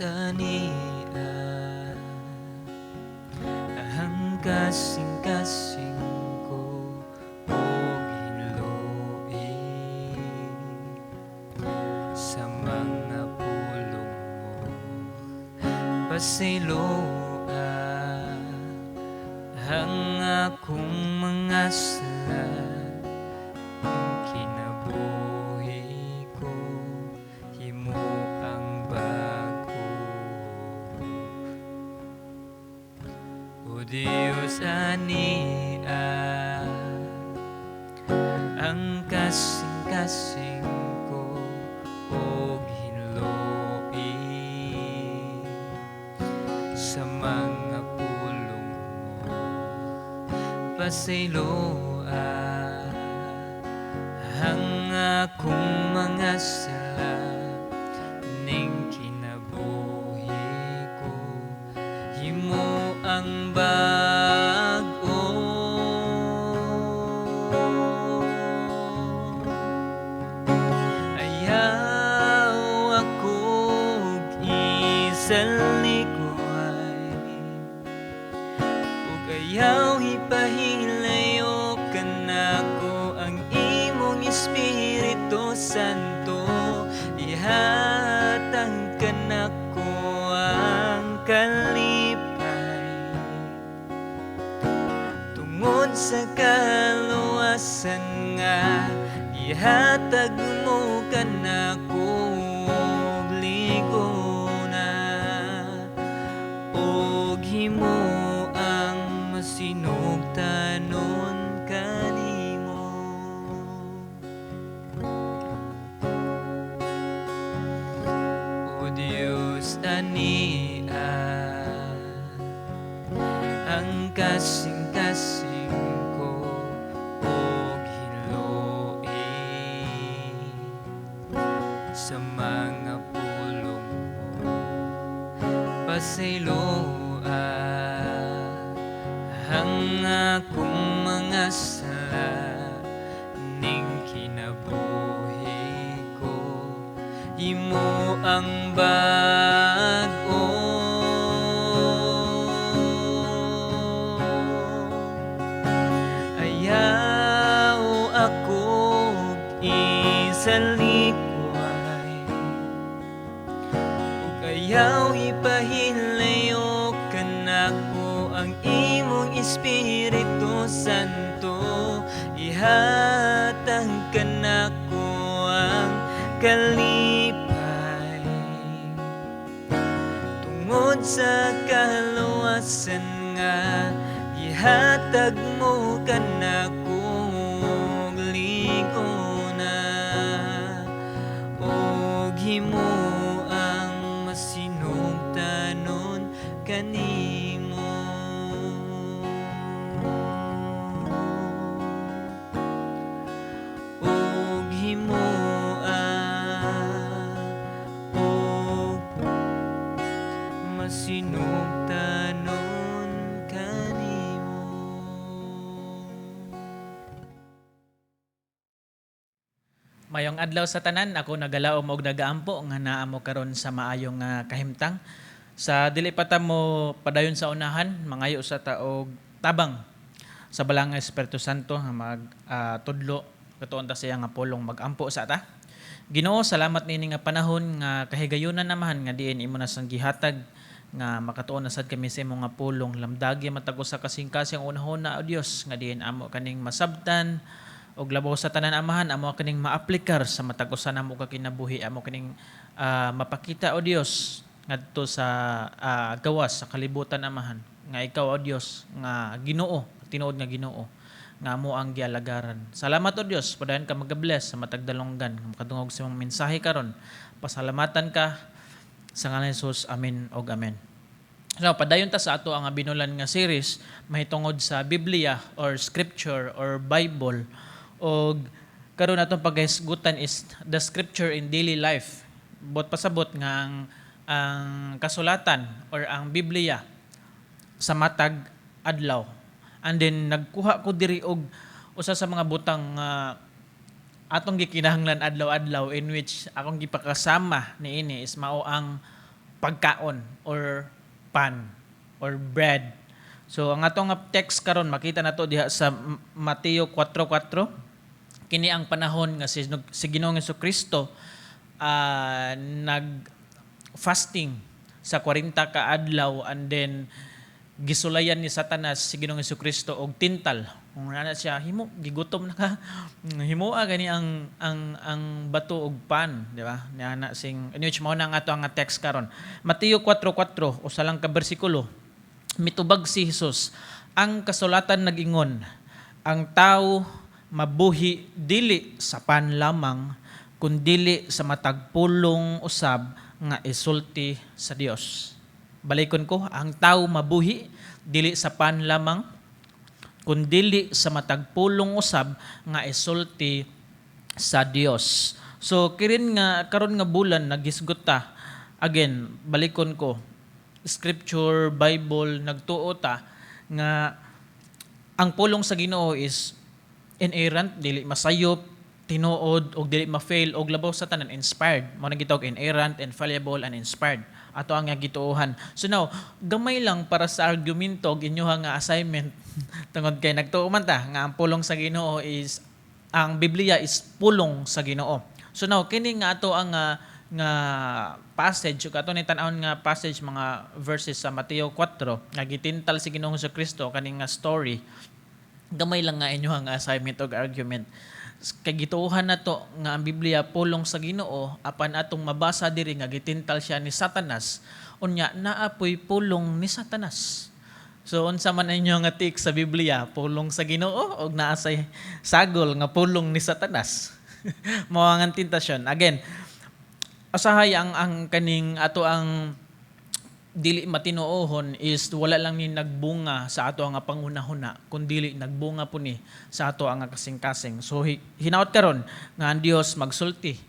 Ania, ang kasing-kasing ko og hinloi sa mga pulong mo. Pasayloa ang akong mga sala, ang kinabuhi ko himo ang bag-o. O Diyos, ania ang kasing-kasing ko og hinloi sa mga pulong mo. Pasayloa ang akong mga sala, ning kinabuhi ko himo ang bag-o. Ayaw akong isalikuay ug ayaw ipahilayo kanako ang imong Espiritu Santo. Ihatag kanako ang kalipay tungod sa kaluwasan nga ihatag mo kanako og ligona, ug himo ang masinugtanon kanimo. O Dios, ania ang kasing-kasing ko og hinloi sa mga pulong mo. Pasayloa ang akong mga sala, ning kinabuhi ko himo ang bag-o. Ayaw akong isalikuay ug ayaw ipahilayo kanako ang imong Espiritu Santo. Ihatag kanako ang kalipay tungod sa kaluwasan nga gihatag mo kanako og ligona, ug himo ang masinugtanon kanimo. Ug himo ang og masinugtanon kanimo. Mayong adlaw sa tanan, ako nagalaom og nagaampo nga naa mo karon sa maayong nga kahimtang. Sa dili pa ta mo padayon sa unahan, mangayo sa ta og tabang sa Balang nga Espiritu Santo nga mag tudlo katuon ta siya nga pulong magampo sa ta. Ginoo, salamat niini nga panahon nga kahigayunan namahan nga diin imo na sang gihatag nga makatuon na sad kami sa imong nga pulong. Lamdagi matag usa kasing-kasing unahon na, o Dios, nga diin amo kaning masabtan og labaw sa tanan, Amahan, amo kaning maaplikar sa matag usa namo ka kinabuhi, amo kaning mapakita, o Dios, ngadto sa gawas sa kalibutan, Amahan, nga ikaw, o Dios, nga Ginoo, tinuod nga Ginoo nga amo ang gialagaran. Salamat, o Dios, padayon ka magabless sa matag dalonggan nga makadungog sa imong mensahe karon. Pasalamatan ka sa ngalan ni Jesus. Amen og amen. So, padayon ta sa ato ang binulan nga series mahitungod sa Biblia or Scripture or Bible, og karon atong paghisgutan is the Scripture in daily life. Bot pasabot nga ang kasulatan or ang Biblia sa matag adlaw. And then nagkuha ko diri og usa sa mga butang nga atong gikinahanglan adlaw-adlaw, in which akong gipakasama niini is mao ang pagkaon or pan or bread. So ang atong nga text karon, makita nato diha sa Mateo 4:4. Kini ang panahon nga si Ginoong Kristo nag fasting sa 40 ka adlaw and then gisulayan ni Satanas si Ginoong Kristo og tintal. Kung ana siya, himo gigutom na ka, himoa gani ang bato og pan, di ba? Niana sing in which mao na ang ato ang text karon. Mateo 4:4, usa lang ka bersikulo. Mitubag si Jesus, "Ang kasulatan nagingon, ang tao mabuhi dili sa pan lamang, kundili sa matag pulong usab nga isulti sa Dios." Balikon ko, ang tao mabuhi dili sa pan lamang, kundili sa matag pulong usab nga isulti sa Dios. So kirin nga karon nga bulan nagisgot ta. Again, balikon ko. Scripture, Bible, nagtuo ta nga ang pulong sa Ginoo is inerrant, dili masayop, tinuod og dili ma-fail og labaw sa tanan, inspired. Mao na gitawag inerrant, infallible and inspired. Ato ang nga gituohan. So now, gamay lang para sa argumento og inyoha nga assignment tungod kay nagtuo man ta nga ang pulong sa Ginoo is ang Biblia is pulong sa Ginoo. So now, kini nga ato ang nga passage ug ato ni tan-awon nga passage, mga verses sa Mateo 4 nga gitintal si Ginoong Kristo kani nga story, gamay lang nga inyo ang assignment og argument. Kay gituohan nato nga ang Biblia pulong sa Ginoo, apan atong mabasa diri nga gitintal siya ni Satanas, unya naa poy pulong ni Satanas. So unsa man inyo nga take sa Biblia, pulong sa Ginoo og naa say sagol nga pulong ni Satanas? Mao ang tentasyon. Again, usahay ang kaning ato ang dili matinuohon is wala lang ni nagbunga sa ato ang panghunahuna, kundili nagbunga po ni sa ato ang kasing-kasing. So hinaot karon nga ang Dios magsulti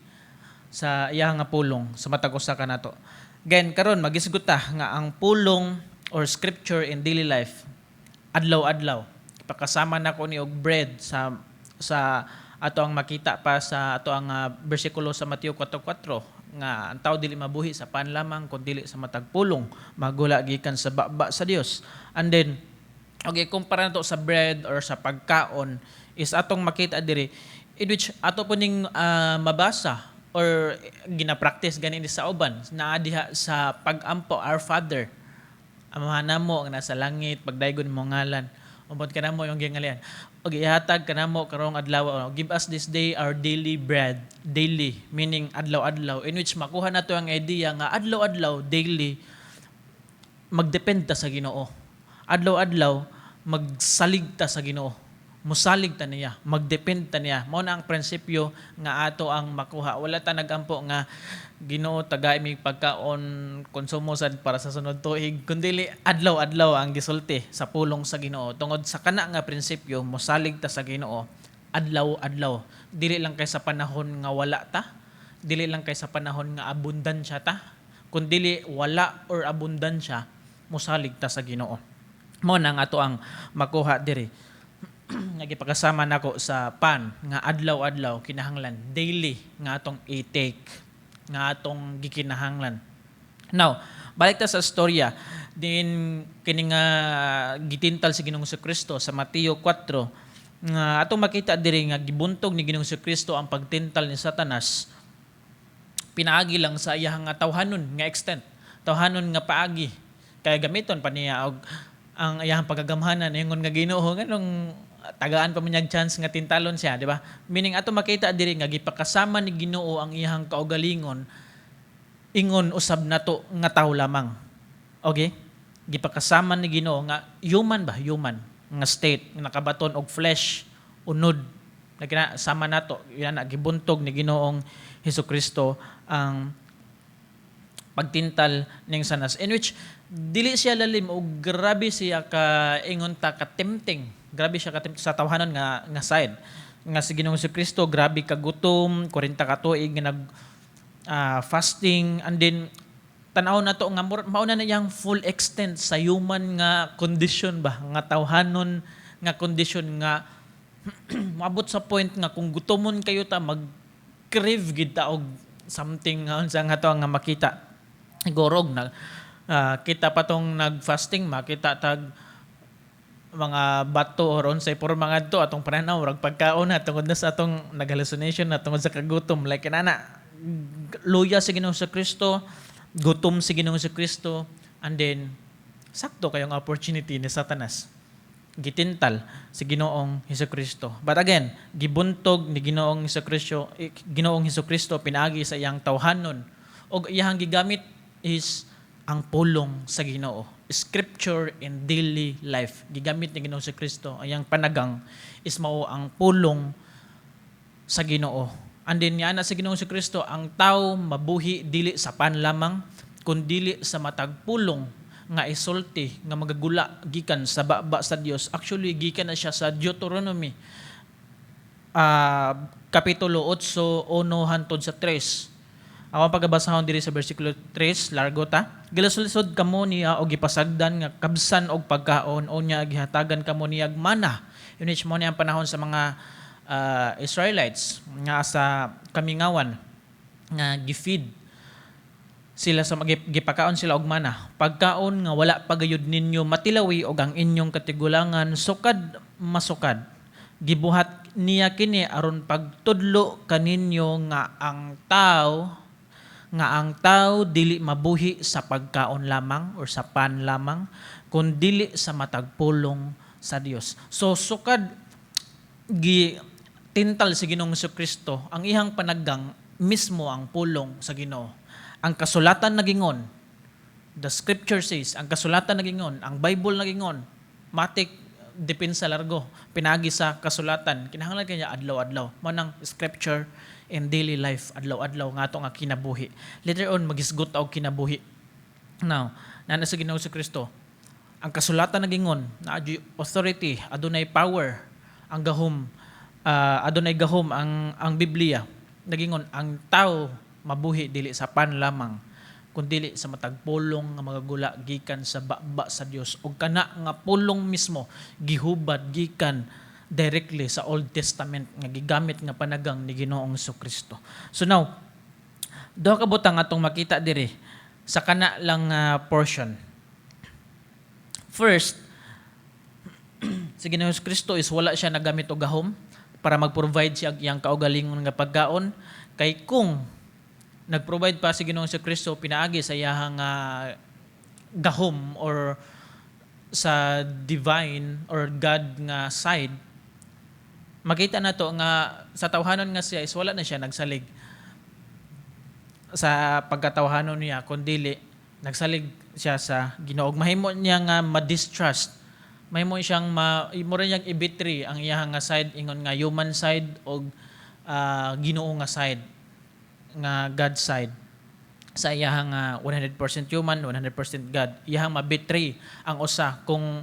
sa iya nga pulong sa matag usa kanato. Again, karon magisgot ta nga ang pulong or scripture in daily life, adlaw-adlaw. Ipakasama nako ni og bread sa ato ang makita pa sa ato ang bersikulo sa Mateo 4:4 nga ang tao dili mabuhi sa pan lamang, kundi sa matag pulong magula gikan sa baba sa Dios. And then okay, kumpara nato sa bread or sa pagkaon is atong makita diri in which ato po ning mabasa or gina-practice gani ni sa uban naa diha sa pag-ampo, "Our Father, Amahan namo nga nasa langit, pagdaygon mo ngalan. Umot ka namo yung gingalian. Og ihatag kanamo karong adlaw, give us this day our daily bread." Daily meaning adlaw-adlaw, in which makuha nato ang idea nga adlaw-adlaw, daily, magdepend ta sa Ginoo. Adlaw-adlaw magsalig ta sa Ginoo. Musalig ta niya, magdepend ta niya. Mao na ang prinsipyo nga ato ang makuha. Wala ta nagampo nga, "Ginoo, tagai mi pagkaon, konsumo sad para sa sunod tuig," kundi adlaw-adlaw ang gisulti sa pulong sa Ginoo. Tungod sa kana nga prinsipyo, mosalig ta sa Ginoo adlaw-adlaw. Dili lang kay sa panahon nga wala ta, dili lang kay sa panahon nga abundansya ta, kundili wala or abundansya, mosalig ta sa Ginoo. Mao na nga ato ang makuha diri nga gipakasama nako sa pan nga adlaw-adlaw kinahanglan, daily nga atong i-take, nga atong gikinahanglan. Now, balik ta sa storya din kini nga gitintal si Ginoong Kristo sa Mateo 4 nga atong makita diri nga gibuntog ni Ginoong Kristo ang pagtintal ni Satanas pinaagi lang sa iyang nga tawhanon nga extent, tawhanon nga paagi. Kaya gamiton pa niya og ang iyang pagkagamhanan, ingon nga, "Ginoo, nganong tagaan pa man niyag chance nga tintalon siya?" Di ba? Meaning ato makita diri nga gipakasama ni Ginoo ang iyang kaugalingon ingon usab nato nga tawo lamang. Okay, gipakasama ni Ginoo nga human ba, human nga state nga nakabaton og flesh, unod na sama nato. Yan na gibuntog ni Ginoong Hesus Kristo ang pagtintal ning sanas, in which dili siya lalim o grabe siya ka, ingon ta, ka tempting. Grabe siya ka tempting sa tawhanon nga side nga si Ginoong Kristo, grabe kagutom, 40 ka tuig nga nag fasting, and then tan-aw nato nga mao na na iyang full extent sa human nga condition ba, nga tawhanon nga condition, nga moabot sa point nga kung gutomon kayo ta, mag crave gid ta og something nga unsa nga to nga makita. Siguro na kita pa tong nag-fasting, makita tag mga bato or unsay porma ngadto, atong pananaw murag pagkaon na tungod na sa atong nag-hallucination na tungod sa kagutom. Like inana, luya si Ginoong Kristo, gutom si Ginoong Kristo, and then sakto kayong opportunity ni Satanas, gitintal si Ginoong Kristo. But again, gibuntog ni Ginoong Kristo pinaagi sa iyang tawhanon og iyang gigamit is ang pulong sa Ginoo. Scripture in daily life. Gigamit ni Ginoong Kristo ang iyang panagang is mao ang pulong sa Ginoo. And then niana sa Ginoong Kristo, ang tao mabuhi dili sa pan lamang kundili sa matag pulong nga isulti nga magagula gikan sa baba sa Dios. Actually, gikan na siya sa Deuteronomy kapitulo 8, 1 hantod sa 3. Ang pagabasahon diri sa bersikulo 3, largo ta. "Gilisod kamo niya og gipasagdan nga kabsan og pagkaon, o niya gihatagan kamo niya og mana." In which mo niya ang panahon sa mga Israelites nga sa kamingawan nga gifeed sila sa gipakaon sila og mana. "Pagkaon nga wala pagayod ninyo matilawi og ang inyong katigulangan sukad masukad. Gibuhat niya kini aron pagtudlo kaninyo nga ang tao dili mabuhi sa pagkaon lamang or sa pan lamang, kun dili sa matag pulong sa Dios." So sukad gi tintal si Ginoong Kristo, ang iyang panaggang mismo ang pulong sa Ginoo. Ang kasulatan nagingon, the scripture says, ang kasulatan nagingon, ang Bible nagingon, matik depensa largo pinaagi sa kasulatan. Kinahanglan kanya adlaw-adlaw. Mao nang scripture in daily life, adlaw-adlaw nga ato nga kinabuhi. Later on magisgot og kinabuhi. Now, nana sa Ginoo sa Kristo, ang kasulatan nagingon na authority, adunay power ang gahom, adunay gahom ang Biblia. Nagingon ang tao mabuhi dili sa pan lamang kundili sa matag pulong nga magagula gikan sa baba sa Dios, ug kana nga pulong mismo gihubad gikan directly sa Old Testament nga gigamit nga panagang ni Ginoong Kristo. So now, duha ka butang atong makita diri sa kana lang portion. First, si Ginoong Kristo is wala siya nagamit og gahom para mag-provide siya og iyang kaugalingon nga pagkaon, kay kung nag-provide pa si Ginoong Kristo pinaagi sa iyahang gahom or sa divine or God nga side, makita nato nga sa tawhanon nga siya is wala na siya nagsalig sa pagkatawhanon niya, kundili nagsalig siya sa Ginoo. Mahimo niya nga ma-distrust, mahimo siyang ma imo rin niyang i-betray ang iyahang nga side, ingon nga human side og Ginoo nga side, nga God side, sa iyahang 100% human, 100% God. Iyahang ma-betray ang usa kung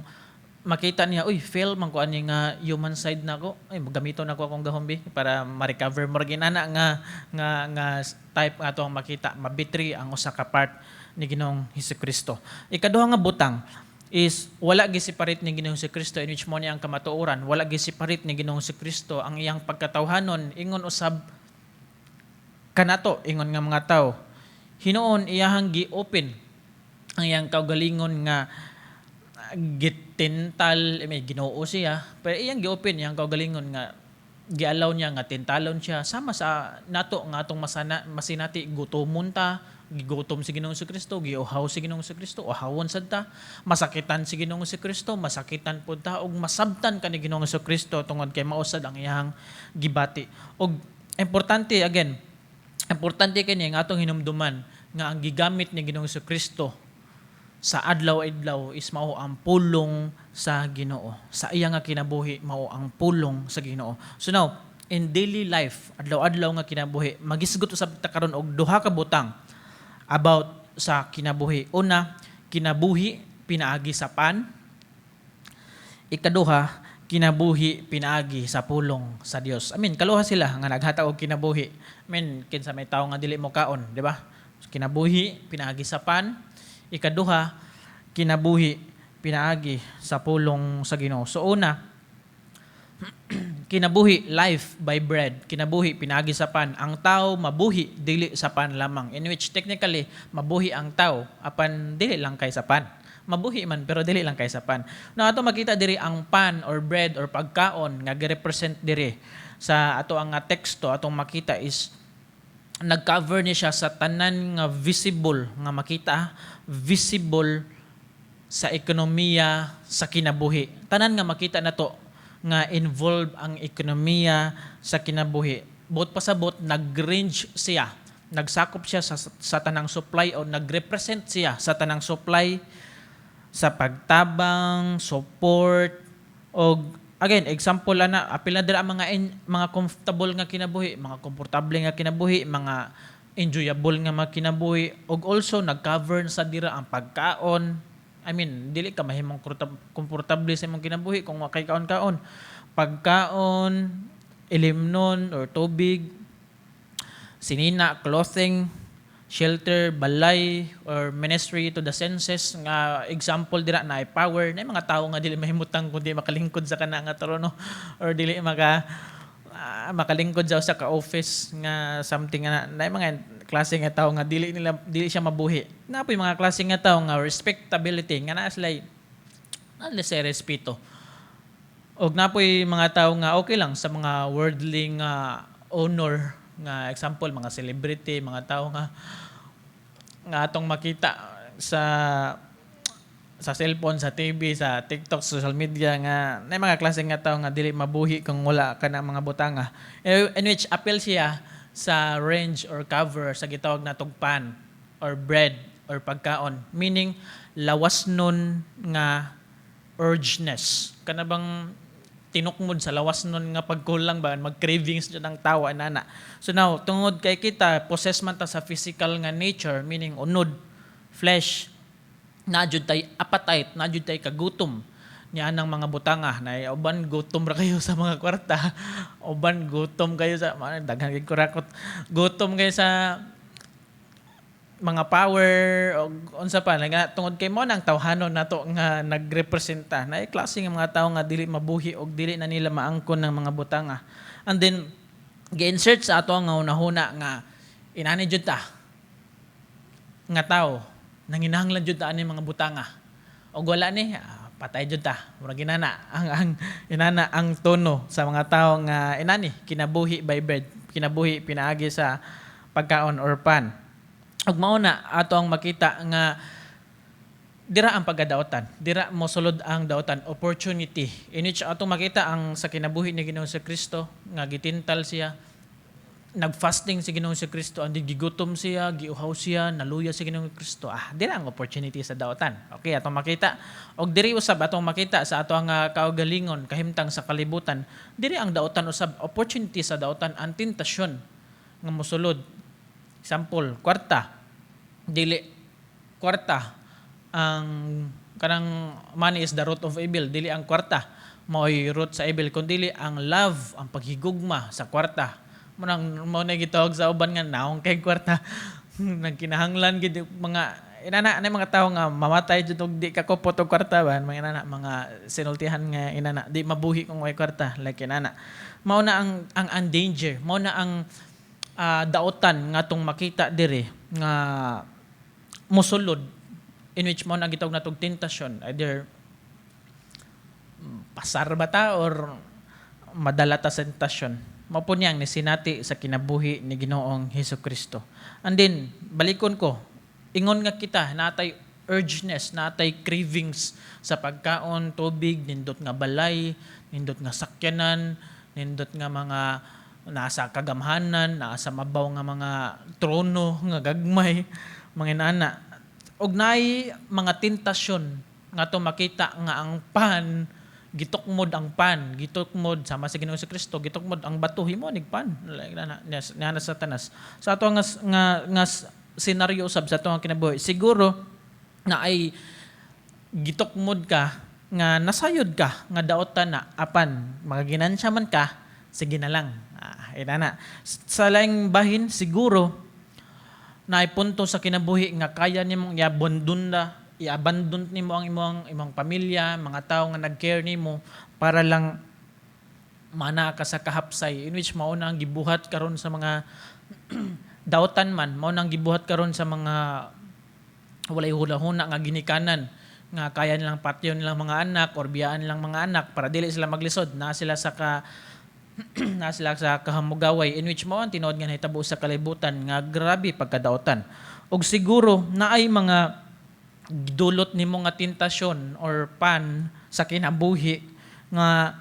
makita niya, "Uy, fail man ko ani nga human side nako. Ay, gamiton nako akong gahom bi para ma-recover." Murag inana nga type nga ato ang makita, ma-betray ang usa ka part ni Ginoong Hesukristo. Ikaduha nga butang is wala giseparate ni Ginoong Kristo, in which mo niya ang kamatuoran, wala giseparate ni Ginoong Kristo ang iyang pagkatawhanon. Ingon usab kanato, ingon nga mga tao, hinuon iyahang gi-open ang iyang kaugalingon nga gitintal, eh, may Ginoo siya, pero iyang gi-open iyang kaugalingon nga gialaw niya nga tintalon siya sama sa nato nga atong masana masinati. Gutomon ta, gigutom si Ginoong Kristo, giuhaw si Ginoong Kristo, uhawon sad ta, masakitan si Ginoong Kristo, masakitan pud ta, ug masabtan ka ni Ginoong Kristo tungod kay mao sad ang iyang gibati. Ug importante again, importante kini nga atong hinumduman nga ang gigamit ni Ginoong Kristo sa adlaw-adlaw is mao ang pulong sa Ginoo. Sa iya nga kinabuhi, mao ang pulong sa Ginoo. So now, in daily life, adlaw-adlaw nga kinabuhi, magisgot usab ta karon og duha ka butang about sa kinabuhi. Una, kinabuhi pinaagi sa pan. Ikaduha, kinabuhi pinaagi sa pulong sa Dios. I mean, kaluha sila nga naghatag og kinabuhi. I mean, kinsa may tawo nga dili mo kaon, di ba? Kinabuhi pinaagi sa pan. Ikaduha, kinabuhi pinaagi sa pulong sa Ginoo. So una, Kinabuhi, life by bread. Kinabuhi pinaagi sa pan. Ang tao mabuhi dili sa pan lamang. In which technically mabuhi ang tao apan dili lang kay sa pan. Mabuhi man pero dili lang kay sa pan. Now ato makita diri ang pan or bread or pagkaon nga gi-represent diri sa ato ang nga teksto, atong makita is nag-cover ni siya sa tanan nga visible nga makita, visible sa ekonomiya sa kinabuhi. Tanan nga makita nato nga involve ang ekonomiya sa kinabuhi. Buot pasabot, nag-range siya. Nagsakop siya sa tanang supply o nag-represent siya sa tanang supply sa pagtabang, support, o again, example ana, apil na dira ang mga comfortable nga kinabuhi, mga komportable nga kinabuhi, mga enjoyable nga mga kinabuhi, ug also nag-cover sa dira ang pagkaon. I mean, dili ka mahimong komportable sa imong kinabuhi kung wa kay kaon-kaon. Pagkaon, ilimnon or tubig, sinina, clothing, shelter, balay, or ministry to the senses nga example dira na ay power na mga tao nga dili mahimutang kundi makalingkod sa kana nga trono or dili makalingkod sa usa ka office nga something nga na mga klase nga tao nga dili nila, dili siya mabuhi. Naa poy mga klase nga tao nga respectability, nga naa sila respeto. Og naa poy mga tao nga okay lang sa mga worldly nga honor, nga example mga celebrity, mga tao nga nga atong makita sa cellphone, sa TV, sa TikTok, social media, nga na mga klase nga tao nga dili mabuhi kung wala ka na mga butanga. In which appeal siya sa range or cover sa gitawag na pan or bread or pagkaon. Meaning, lawas nun nga urgeness. Kana bang tinukmod sa lawas nun nga pagkulang ba, mag-cravings jud ang tawo anana. So now, tungod kay kita, possess man ta sa physical nga nature, meaning unod, flesh, naa jud tay appetite, naa jud tay kagutom niya ng mga butanga na uban gutom ra kayo sa mga kwarta, uban gutom kayo sa mga daghan kay kurakot, gutom kayo sa mga power o unsa pa nga tungod kay mo nang tawhanon nato nga nagrepresenta na klase nga mga tawo nga dili mabuhi og dili na nila maangkon ng mga butanga. And then gi-insert sa ato nga hunahuna nga inani jud ta nga tao, nanginahanglan jud ta ani mga butanga og wala ni patay jud ta. Murag inana ang inana ang tono sa mga tao nga inani kinabuhi by bread, kinabuhi pinaagi sa pagkaon or pan. Ug mao na ato ang makita nga dira ang pagkadaotan. Dira mo sulod ang daotan, opportunity. In which atong makita ang sa kinabuhi ni Ginoong Kristo nga gitintal siya, nagfasting si Ginoong Kristo, andi gigutom siya, giuhaw siya, naluya si Ginoong Kristo. Ah, dira ang opportunity sa daotan. Okay, atong makita. Og diri usab atong makita sa ato ang kaugalingon, kahimtang sa kalibutan, diri ang daotan usab, opportunity sa daotan, ang tentasyon nga mosulod. Example, kwarta. Dili kwarta ang kanang money is the root of evil. Dili ang kwarta mao'y root sa evil, kundi ang love, ang paghigugma sa kwarta. Mao nang mao na gitawag sa uban nga naong kay kwarta. Nagkinahanglan gid mga inana na mga tawo nga mamatay jud og di ka kupot og kwarta ba, mga inana, mga sinultihan nga inana, di mabuhi kung way kwarta, like inana. Mao na ang danger, mao na ang daotan nga atong makita diri nga mosulod, in which mao na gitawag natog tentasyon, either pasar ba ta or madala ta sa tentasyon. Mao po niyang nisinati sa kinabuhi ni Ginoong Hesus Kristo. And then balikon ko, ingon nga kita natay urgeness, natay cravings sa pagkaon, tubig, nindot nga balay, nindot nga sakyanan, nindot nga mga nasa kagamhanan, nasa mabaw nga mga trono nga gagmay, mga inana. Og naay mga tentasyon nga to makita nga ang pan gitukmod, ang pan gitukmod sama sa Ginoong Kristo, gitukmod ang bato, himo nig pan, like na na sa Satanas. Sa ato nga senaryo usab sa ato nga kinabuhi, siguro na ay gitukmod ka nga nasayod ka nga daotan na, apan magaginansya man ka, sige na lang. Inana. Sa laing bahin, siguro na ay punto sa kinabuhi nga kaya nimong i-abandon na, i-abandon nimo ang imong pamilya, mga tao nga nag-care nimo para lang Mana ka sa kahapsay, in which mao na ang gibuhat karon sa mga dautan man, mao na ang gibuhat karon sa mga walay hulahuna nga ginikanan nga kaya nilang patyon nilang mga anak or biyaan nilang mga anak para dili sila maglisod na sila sa kahamugaway, in which mao ang tinuod nga nahitabo sa kalibutan nga grabe pagkadautan. Og siguro naay mga dulot nimo nga tentasyon or pan sa kinabuhi nga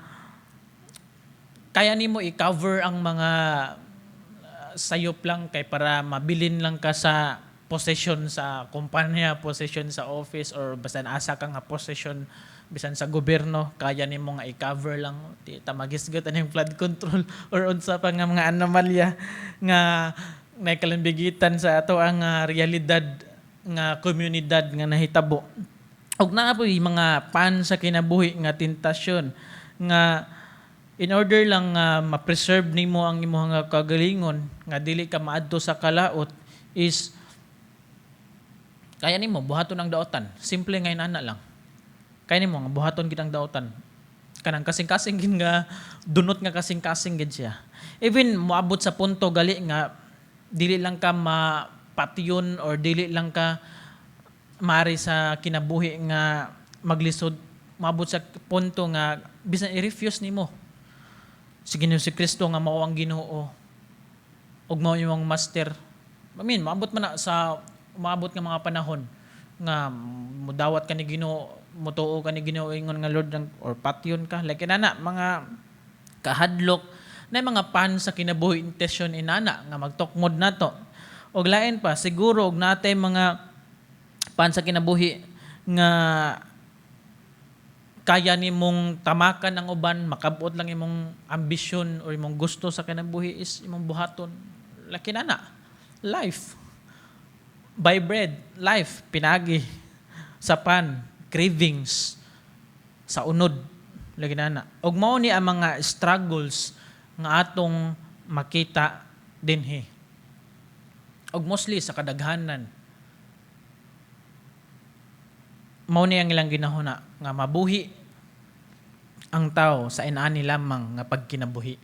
kaya nimo i-cover ang mga sayop lang kay para mabilin lang ka sa position sa kumpanya, position sa office, or basta asa ka nga position bisan sa gobyerno, kaya nimo nga i-cover lang. Di ta magisgot aning flood control or unsa pa nga mga anomalya nga nakalambigitan sa ato ang realidad nga komunidad nga nahitabo. Og naa poy mga pan sa kinabuhi nga tentasyon nga in order lang nga ma-preserve nimo ang imong nga kagalingon nga dili ka maadto sa kalaot is kaya nimo buhaton ang daotan. Simple nga inana lang. Kaya nimo nga buhaton gid ang daotan. Kanang kasing-kasing gid nga dunot nga kasing-kasing gid siya. Even moabot sa punto gali nga dili lang ka mapatyon or dili lang ka mari sa kinabuhi nga maglisod, maabot sa punto nga bisan i-refuse nimo si Ginoo si Kristo nga mao ang Ginoo ug mao imong master. I mean, maabot man na sa maabot nga mga panahon nga mudawat ka ni Ginoo, mutuo ka ni Ginoo ingon nga Lord or patyon ka like inana mga kahadlok na mga pan sa kinabuhi, intention inana nga magtukmod nato. Og lain pa siguro, og natay mga pan sa kinabuhi nga kaya nimong tamakan ang uban, makabot lang imong ambisyon or imong gusto sa kinabuhi is imong buhaton. Laki na na. Life by bread, life pinagi sa pan, cravings sa unod, lagi na na. Og mao ni ang mga struggles nga atong makita dinhi. Og mostly sa kadaghanan, mao ni ang ilang ginahuna nga mabuhi ang tao sa inaani lamang nga pagkinabuhi.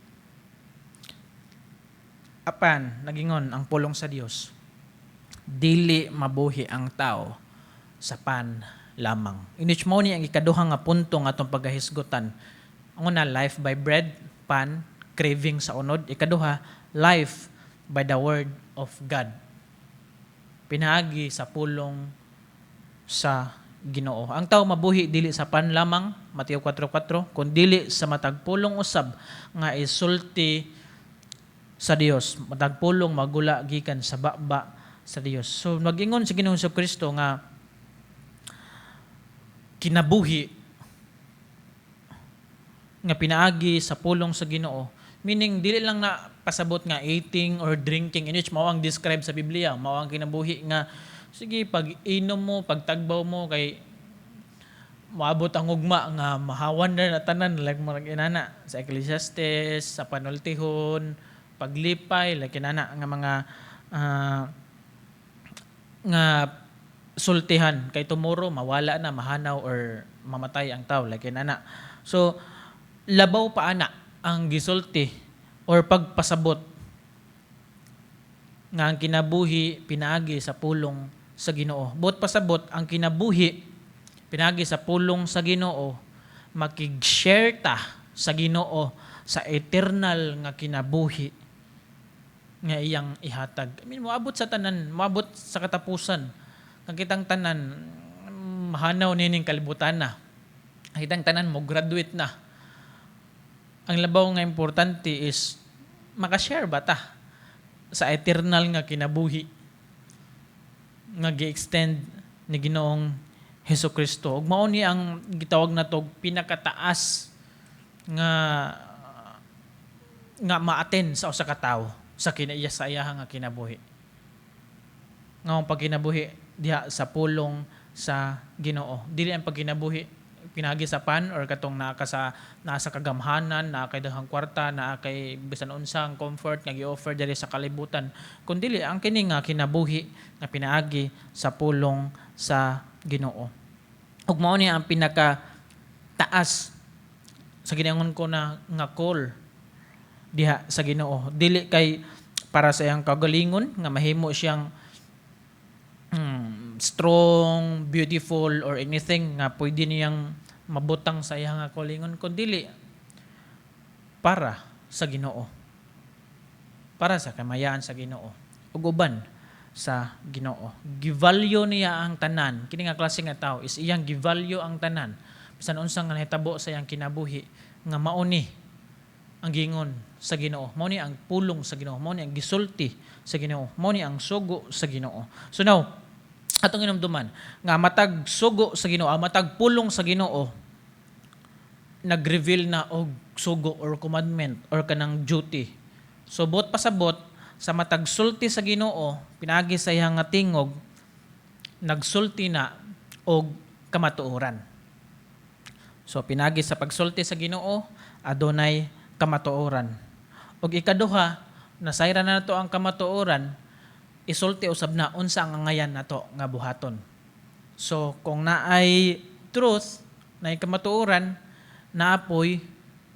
Apan nagingon ang pulong sa Dios, dili mabuhi ang tao sa pan lamang. In which mao ni ang ikaduha nga punto nga atong pagahisgutan. Ang una, life by bread, pan, craving sa unod. Ikaduha, life by the word of God. Pinaagi sa pulong sa Ginoo. Ang tao mabuhi dili sa pan lamang, Mateo 4:4, kun dili sa matag pulong usab nga isulti sa Dios. Matag pulong magula gikan sa baba sa Dios. So magingon si Ginoong Kristo nga kinabuhi nga pinaagi sa pulong sa Ginoo, meaning dili lang na pasabot nga eating or drinking, in which mao ang describe sa Biblia, mao ang kinabuhi nga sige pag inom mo, pagtagbaw mo kay moabot ang ugma nga mahawan na na tanan, like murag inana sa Ecclesiastes, sa panultihon, paglipay, like inana nga mga nga sultihan kay tomorrow mawala na, mahanaw or mamatay ang tao, like inana. So labaw pa ana ang gisulti or pagpasabot nga ang kinabuhi pinaagi sa pulong sa Ginoo. Buot pasabot, ang kinabuhi pinaagi sa pulong sa Ginoo, makig-share ta sa Ginoo sa eternal nga kinabuhi nga iyang ihatag. I mean, moabot sa tanan, moabot sa katapusan. Ang kitang tanan, mahanaw nining kalibutan na. Ang kitang tanan mo graduate na. Ang labaw nga importante is makashare ba ta sa eternal nga kinabuhi nga gi-extend ni Ginoong Hesus Kristo. Ug mao ni ang gitawag nato pinakataas nga nga ma-attain sa usa ka tawo sa kinaiya sa iyaha nga kinabuhi. Nga ang pagkinabuhi diha sa pulong sa Ginoo. Dili ang pagkinabuhi pinagi sa pan or katong naa ka sa naa sa kagamhanan, naa kay daghang kwarta, naa kay bisan unsang comfort nga gi-offer diri sa kalibutan. Kun dili ang kini nga kinabuhi nga pinaagi sa pulong sa Ginoo. Ug mao ni ang pinaka taas Sa ginaingon ko na nga call diha sa Ginoo. Dili kay para sa iyang kagalingon nga mahimo siyang strong, beautiful or anything nga pwede niyang mabutang sa iyang nga kaugalingon, kundi para sa Ginoo. Para sa kamayaan sa Ginoo ug uban sa Ginoo. Givalue niya ang tanan. Kini nga klase nga tao is iyang givalue ang tanan. Bisan unsa nga nahitabo sa iyang kinabuhi nga mao ni ang gingon sa Ginoo. Mao ni ang pulong sa Ginoo. Mao ni ang gisulti sa Ginoo. Mao ni ang sugo sa Ginoo. So now, atong inumduman nga matag sugo sa Ginoo, ang matag pulong sa Ginoo nag-reveal na og sugo or commandment or kanang duty. So buot pasabot sa matag sulti sa Ginoo pinaagi sa iyang nga tingog, nagsulti na og kamatuoran. So pinaagi sa pagsulti sa Ginoo, adunay kamatuoran. Ug ikaduha, nasayran na nato ang kamatuoran, isulti usab na unsa ang angayan nato nga buhaton. So kung naay truth, naay kamatuoran, naapoy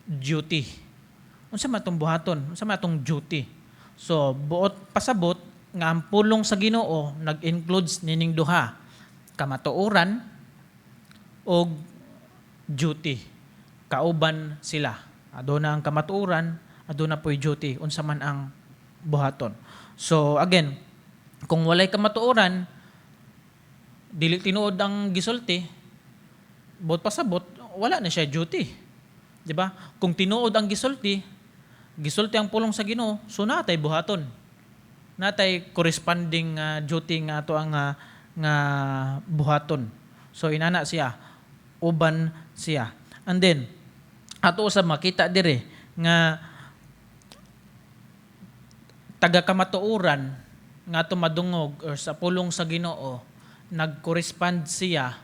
duty. Unsa man atong buhaton? Unsa man atong duty? So buot pasabot nga ang pulong sa Ginoo nag-includes nining duha, kamatuoran og duty. Kauban sila. Aduna ang kamatuoran, aduna po'y duty, unsa man ang buhaton. So again, kung walay kamatuoran, dili tinuod ang gisulti, buot pasabot, wala na siya duty. Di ba? Kung tinuod ang gisulti, gisulti ang pulong sa Ginoo, so natay buhaton. Natay corresponding duty nga ato ang nga buhaton. So inana siya, uban siya. And then ato usab makita dire nga taga kamatuoran nga ato madungog or sa pulong sa Ginoo, nag-correspond siya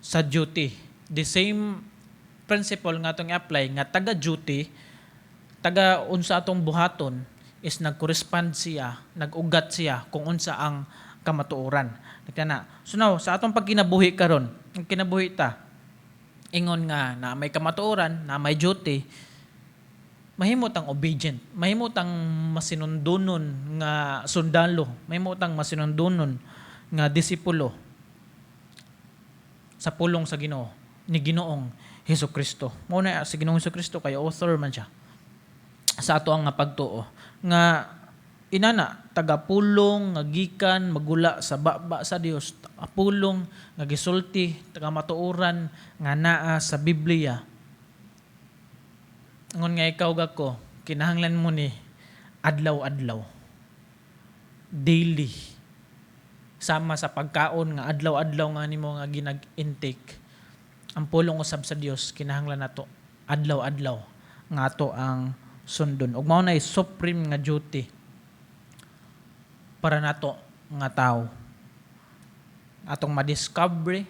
sa duty. The same principle nga atong i-apply nga taga duty, taga unsa atong buhaton is nag-correspond siya, nag-ugat siya kung unsa ang kamatuoran. Nagtana. So now, sa atong pagkinabuhi karon, ang kinabuhi ta, ingon nga na may kamatuoran, na may duty, mahimo tang obedient, mahimo tang masinundunon nga sundalo, mahimo tang masinundunon nga disipulo sa pulong sa Ginoo ni Ginoong Hesus Kristo. Mao na si Ginoong Hesus Kristo kay author man siya sa ato ang nga pagtuo nga inana, tagapulong nga gikan magula sa baba sa Dios, pulong nga gisulti, taga matuoran nga naa sa Biblia. Ngon nga ikaw gako, kinahanglan mo ni adlaw-adlaw, daily, sama sa pagkaon nga adlaw-adlaw nga nimo nga ginag-intake. Ang pulong usab sa Dios kinahanglan nato adlaw-adlaw nga ato ang sundon, ug mao nay supreme nga duty para nato nga tao, atong madiscover,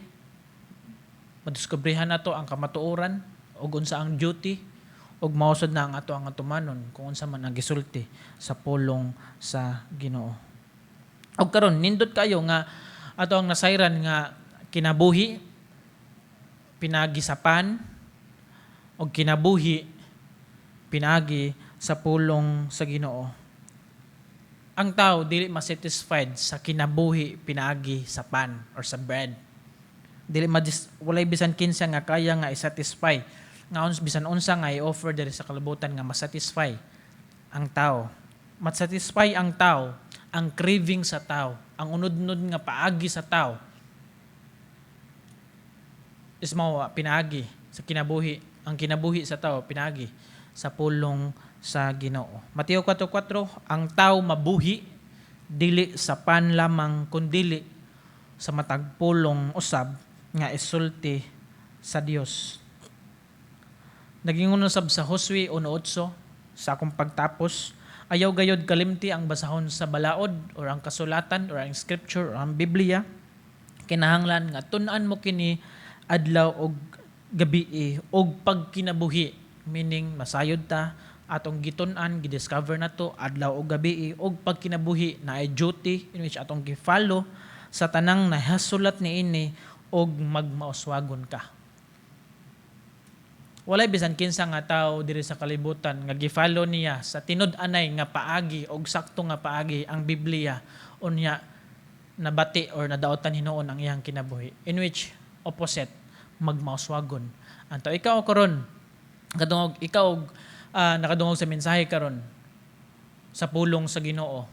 madiskobrehan nato ang kamatuoran ug unsa ang duty, ug mao sad na ang ato ang atumanon kung unsa man ang gisulti sa pulong sa Ginoo. Ug karon nindot kayo nga ato ang nasayran nga kinabuhi pinaagi sa pan ug kinabuhi pinaagi sa pulong sa Ginoo. Ang tao dili ma-satisfied sa kinabuhi pinaagi sa pan or sa bread. Dili ma, walay bisan kinsa nga kaya nga i-satisfy nga bisan unsa nga i-offer diri sa kalibutan nga masatisfy ang tao. Masatisfy ang tao, ang craving sa tao, ang unod-unod nga paagi sa tao is mao pinaagi sa kinabuhi, ang kinabuhi sa tao pinaagi sa pulong sa Ginoo. Mateo 4:4, ang tao mabuhi dili sa pan lamang kundili sa matag pulong usab nga isulti sa Dios. Nagingon usab sa Josue 1:8 sa akong pagtapos, ayaw gayod kalimti ang basahon sa balaod or ang kasulatan or ang scripture or ang Biblia. Kinahanglan nga tun-an mo kini adlaw og gabi og pagkinabuhi, meaning masayod ta, atong gitun-an, gidiscover nato adlaw og gabi og pagkinabuhi na ay duty in which atong gi-follow sa tanang nahasulat niini, og magmauswagon ka. Walay bisan kinsa nga tawo diri sa kalibutan nga gi-follow niya sa tinud-anay nga paagi og sakto nga paagi ang Biblia, unya nabati or nadaotan hinuon ang iyang kinabuhi. In which opposite, magmauswagon. Anto ikaw karon kadungog, ikaw nakadungog sa mensahe karon sa pulong sa Ginoo.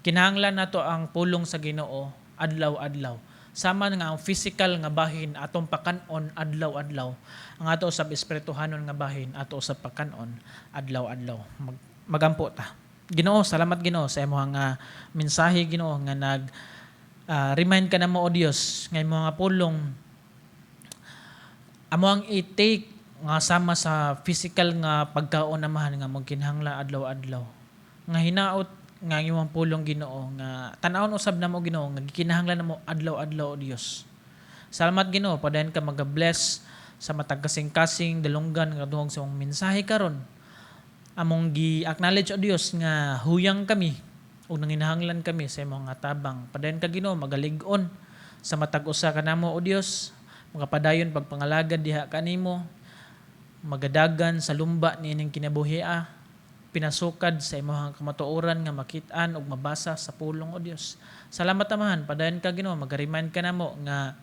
Kinahanglan nato ang pulong sa Ginoo adlaw-adlaw. Sama nga ang physical nga bahin atong pakan-on adlaw-adlaw, ang ato usab espirituhanon nga bahin ato usab pakan-on adlaw-adlaw. Magampo ta. Ginoo, salamat, Ginoo, sa imong nga mensahe, Ginoo, nga nag remind ka namo, o Dios, nga imong nga pulong amo ang i-take nga sama sa physical nga pagkaon, Amahan, nga magkinahanglan adlaw-adlaw. Nga hinaot nga ang imong pulong, Ginoo, nga tan-awon usab namo, Ginoo, nga gikinahanglan namo adlaw-adlaw, o Dios. Salamat, Ginoo, padayon ka maga-bless sa matag kasing-kasing dalunggan nga dungog sa imong mensahe karon. Among gi-acknowledge, o Dios, nga huyang kami ug nanginahanglan kami sa imong nga tabang. Padayon ka, Ginoo, magalig-on sa matag usa kanamo, o Dios, makapadayon pagpangalagad diha kanimo, magadagan sa lumba niining kinabuhia, pinasukad sa imong kamatuoran nga makit-an ug mabasa sa pulong, o Dios. Salamat, Amahan, padayon ka, Ginoo, maga-remind ka namo nga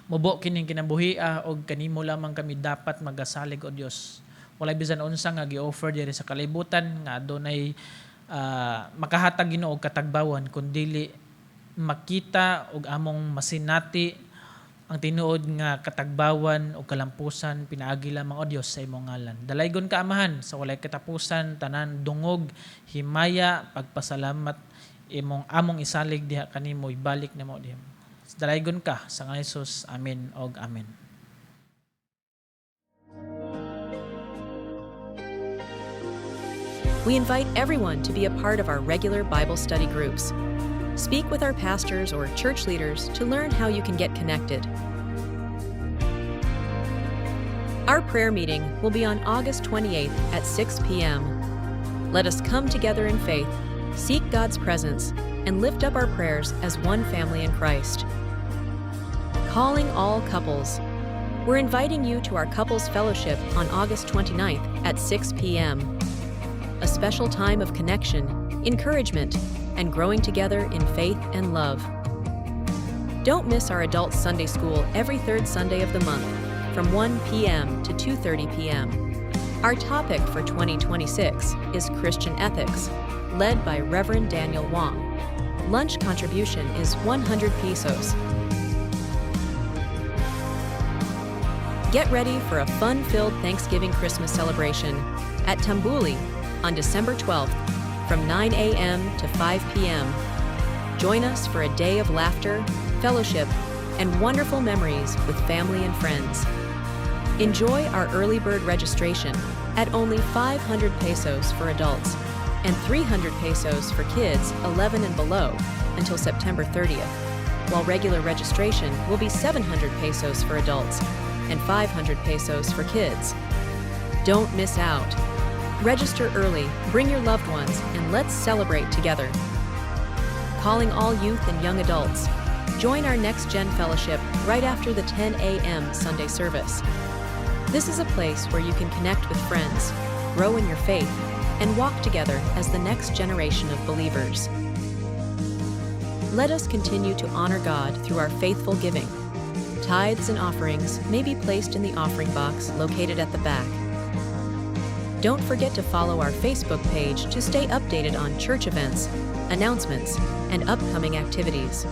mubo kining kinabuhia og kanimo lamang kami dapat magasalig, o Dios. Walay bisan unsa nga gi-offer diri sa kalibutan nga adunay makahatag, Ginoo, og katagbawan kun dili makita og among masinati ang tinuod nga katagbawan o kalampusan pinaagi lamang, o Dios, sa imong ngalan. Dalaygon ka, Amahan, sa walay katapusan. Tanan dungog, himaya, pagpasalamat imong among isalig diha kanimo, ibalik namo diha. Dalaygon ka sa ngalan ni Jesus. Amen og amen. We invite everyone to be a part of our regular Bible study groups. Speak with our pastors or church leaders to learn how you can get connected. Our prayer meeting will be on August 28th at 6 p.m. Let us come together in faith, seek God's presence, and lift up our prayers as one family in Christ. Calling all couples. We're inviting you to our couples fellowship on August 29th at 6 p.m., a special time of connection, encouragement, and growing together in faith and love. Don't miss our adult Sunday school every third Sunday of the month from 1 p.m. to 2:30 p.m. Our topic for 2026 is Christian ethics, led by Reverend Daniel Wong. Lunch contribution is 100 pesos. Get ready for a fun-filled Thanksgiving Christmas celebration at Tambuli on December 12th from 9 a.m. to 5 p.m. Join us for a day of laughter, fellowship, and wonderful memories with family and friends. Enjoy our early bird registration at only 500 pesos for adults and 300 pesos for kids 11 and below until September 30th, while regular registration will be 700 pesos for adults and 500 pesos for kids. Don't miss out. Register early, bring your loved ones, and let's celebrate together. Calling all youth and young adults. Join our Next Gen Fellowship right after the 10 a.m. Sunday service. This is a place where you can connect with friends, grow in your faith, and walk together as the next generation of believers. Let us continue to honor God through our faithful giving. Tithes and offerings may be placed in the offering box located at the back. Don't forget to follow our Facebook page to stay updated on church events, announcements, and upcoming activities.